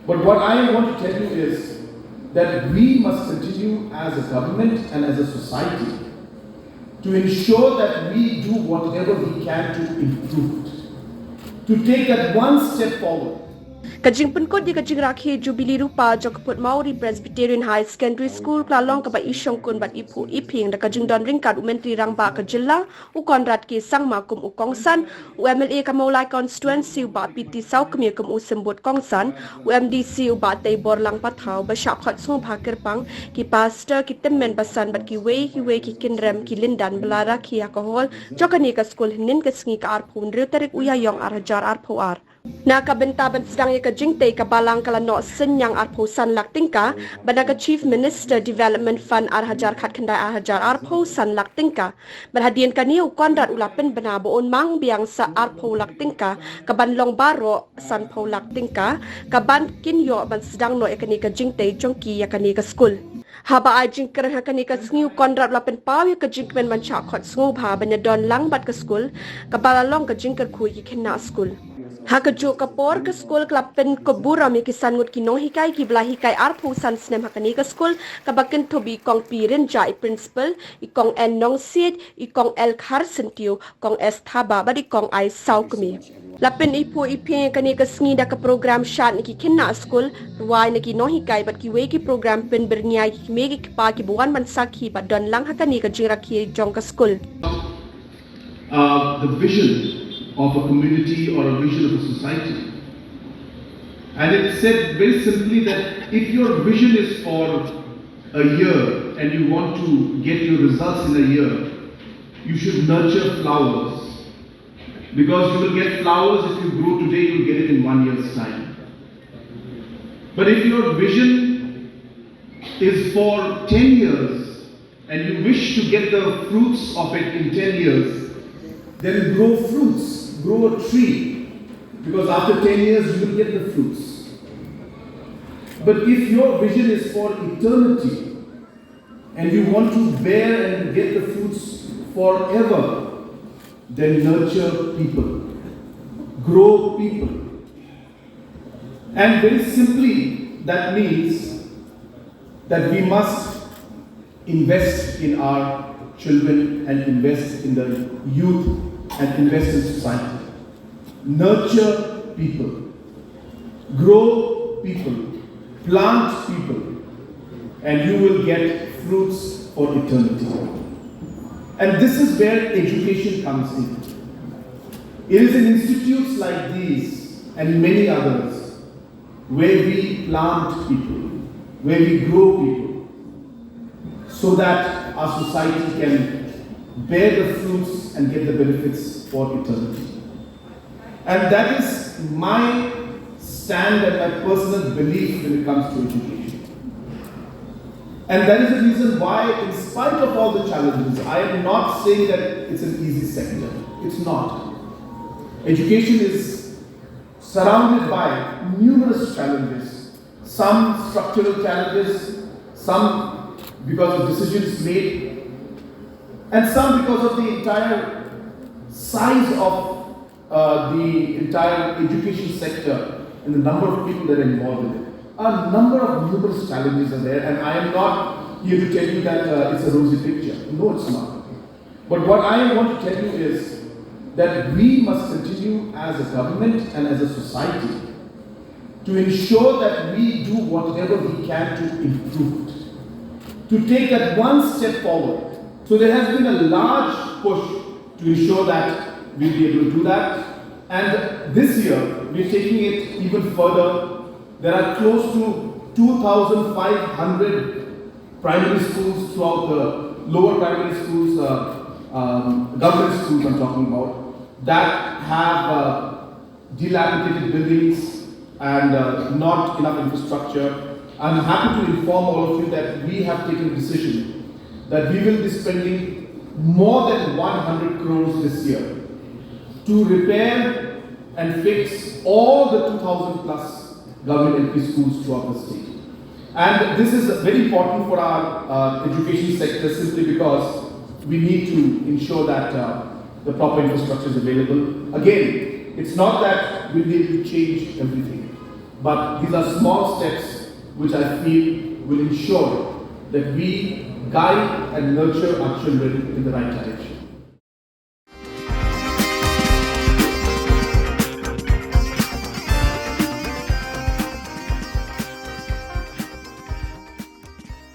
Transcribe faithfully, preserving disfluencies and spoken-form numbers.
But what I want to tell you is that we must continue as a government and as a society to ensure that we do whatever we can to improve it, to take that one step forward. Ka jingpynkut ïa ka jingrakhe Jubili Rupa jong ka Putmawri Presbyterian High Secondary School ka la long kaba i shongkun bad i phuh i phieng da ka jingdon ryngkat u Myntri Rangbah ka Jylla u Conrad K Sangma kum u kongsan, u M L A ka Mawlai Constituency u Bah P T Sawkmie kum u symbud kongsan, u M D C u Bah Teibor Langpathaw ba shah khot sngewbha kyrpang, ki pastor, ki tymmen basan bad kiwei kiwei ki kynrem ki lyndan ba la rakhe ha ka hall jong kane ka skul hynnin ka sngi ka arphew hynriew tarik u Ïaïong ar hajar arphew ar. Na ka bynta ban sdang ïa ka jingtei, ka Balang ka la noh synñiang arphew san lak tyngka bad na ka Chief Minister Development Fund ar hajar khatkhyndai ar hajar arphew san lak tyngka. Bad hadien kane u Conrad u la pynbna ba un mang biang sa arphew lak tyngka, ka ban long baroh sanphew lak tyngka, ka ban kin ïoh ban sdang noh ïa kane ka jingtei jong ki ïa kane ka skul. Haba ai jingkren ha kane ka sngi, u Conrad u la pynpaw ïa ka jingkmen ban shah khot sngewbha ban ïadon lang bad ka skul kaba la long ka jingkyrkhu ïa ki khynnah skul. Ha kajuh ka por ka skul ka la pynkup burom ïa ki san ngut ki nonghikai kiba la hikai arphew san snem ha kane ka skul, kaba kynthup ïa i Kong P Rynjah i Principal, i Kong N Nongsiej, i Kong L Kharsyntiew, Kong S Thabah bad i Kong I Sawkmie. La pyn-i phuh i phieng ïa kane ka sngi da ka program shad na ki khynnah skul, rwai na ki nonghikai bad kiwei ki program pynbyrngia ïa ki kmie ki kpa kiba wan ban sakhi bad don lang ha kane ka jingrakhe jong ka skul. Uh, the vision of a community or a vision of a society. And it said very simply that if your vision is for a year and you want to get your results in a year, you should nurture flowers. Because you will get flowers if you grow today, you'll get it in one year's time. But if your vision is for ten years and you wish to get the fruits of it in ten years, then grow fruits, grow a tree, because after ten years you will get the fruits. But if your vision is for eternity and you want to bear and get the fruits forever, then nurture people, grow people. And very simply, that means that we must invest in our children and invest in the youth and invest in society. Nurture people, grow people, plant people, and you will get fruits for eternity. And this is where education comes in. It is in institutes like these and many others where we plant people, where we grow people, so that our society can bear the fruits and get the benefits for eternity. And that is my stand and my personal belief when it comes to education. And that is the reason why, in spite of all the challenges, I am not saying that it's an easy sector. It's not. Education is surrounded by numerous challenges, some structural challenges, some because of decisions made, and some because of the entire size of uh, the entire education sector and the number of people that are involved in it. A number of numerous challenges are there, and I am not here to tell you that uh, it's a rosy picture. No, it's not. But what I want to tell you is that we must continue as a government and as a society to ensure that we do whatever we can to improve it, to take that one step forward. So there has been a large push to ensure that we'll be able to do that. And this year, we're taking it even further. There are close to two thousand five hundred primary schools throughout the lower primary schools, uh, um, government schools I'm talking about, that have uh, dilapidated buildings and uh, not enough infrastructure. I'm happy to inform all of you that we have taken a decision that we will be spending more than one hundred crores this year to repair and fix all the two thousand plus government L P schools throughout the state. And this is very important for our uh, education sector simply because we need to ensure that uh, the proper infrastructure is available. Again, it's not that we'll be able to change everything. But these are small steps which I feel will ensure that we guide and nurture our children in the right direction.